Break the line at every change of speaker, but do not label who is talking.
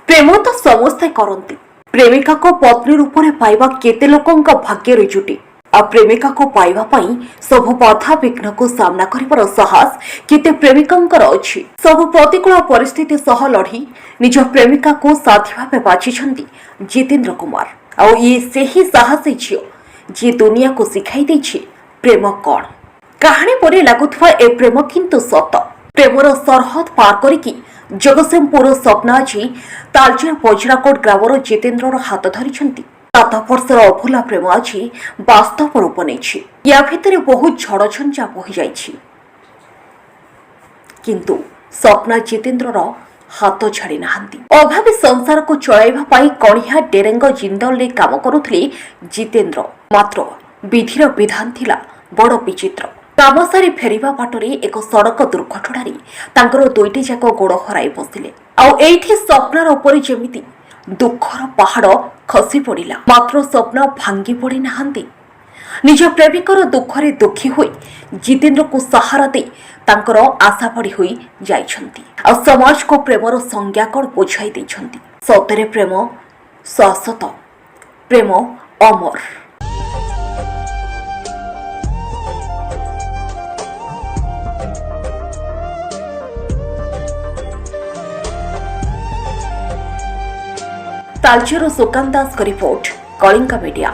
ପ୍ରେମ ତ ସମସ୍ତେ କରନ୍ତି। ପ୍ରେମିକାକୁ ପତ୍ନୀ ରୂପରେ ପାଇବା କେତେ ଲୋକଙ୍କ ଭାଗ୍ୟରେ ଜୁଟେ। ଆଉ ପ୍ରେମିକାକୁ ପାଇବା ପାଇଁ ସବୁ ବାଧା ବିଘ୍ନକୁ ସାମ୍ନା କରିବାର ସାହସ କେତେ ପ୍ରେମିକଙ୍କର ଅଛି। ସବୁ ପ୍ରତିକୂଳ ପରିସ୍ଥିତି ସହ ଲଢ଼ି ନିଜ ପ୍ରେମିକାକୁ ସାଥୀ ଭାବେ ବାଛିଛନ୍ତି ଜିତେନ୍ଦ୍ର କୁମାର। ଆଉ ଇଏ ସେହି ସାହସୀ ଝିଅ, ଯିଏ ଦୁନିଆକୁ ଶିଖାଇ ଦେଇଛି ପ୍ରେମ କ'ଣ। କାହାଣୀ ପରି ଲାଗୁଥିବା ଏ ପ୍ରେମ କିନ୍ତୁ ସତ। ପ୍ରେମର ସରହଦ ପାର କରିକି ଜଗତସିଂହପୁର ସ୍ୱପ୍ନା ଆଜି ତାଳଚେର ବଜ୍ରାକୋଟ ଗ୍ରାମର ଜିତେନ୍ଦ୍ରର ହାତ ଧରିଛନ୍ତି। 7 ବର୍ଷର ଅଭୁଲା ପ୍ରେମ ଆଜି ବାସ୍ତବ ରୂପ ନେଇଛି। ୟା ଭିତରେ ବହୁତ ଝଡ଼ଝଞ୍ଜା ବହିଯାଇଛି, କିନ୍ତୁ ସ୍ୱପ୍ନା ଜିତେନ୍ଦ୍ରର ହାତ ଛାଡ଼ି ନାହାନ୍ତି। ଅଭାବୀ ସଂସାରକୁ ଚଳାଇବା ପାଇଁ କଣିହା ଡେରେଙ୍ଗ ଜିନ୍ଦଲରେ କାମ କରୁଥିଲେ ଜିତେନ୍ଦ୍ର। ମାତ୍ର ବିଧିର ବିଧାନ ଥିଲା ବଡ଼ ବିଚିତ୍ର। କାମ ସାରି ଫେରିବା ବାଟରେ ଏକ ସଡ଼କ ଦୁର୍ଘଟଣାରେ ତାଙ୍କର ଦୁଇଟି ଯାକ ଗୋଡ଼ ହରାଇ ବସିଲେ। ଆଉ ଏଇଠି ସ୍ୱପ୍ନାର ଉପରେ ଯେମିତି ଦୁଃଖର ପାହାଡ଼ ଖସି ପଡ଼ିଲା। ମାତ୍ର ସ୍ୱପ୍ନା ଭାଙ୍ଗି ପଡ଼ି ନାହାନ୍ତି। ନିଜ ପ୍ରେମିକର ଦୁଃଖରେ ଦୁଃଖୀ ହୋଇ ଜିତେନ୍ଦ୍ରକୁ ସାହାରା ଦେଇ ତାଙ୍କର ଆଶା ବଢ଼ି ହୋଇ ଯାଇଛନ୍ତି। ଆଉ ସମାଜକୁ ପ୍ରେମର ସଂଜ୍ଞା କ'ଣ ବୁଝାଇ ଦେଇଛନ୍ତି। ସତରେ ପ୍ରେମ ଶାଶ୍ୱତ, ପ୍ରେମ ଅମର। ତାଳଚେର ସୁକାନ୍ତ ଦାସଙ୍କ ରିପୋର୍ଟ, କଳିଙ୍ଗ ମିଡିଆ।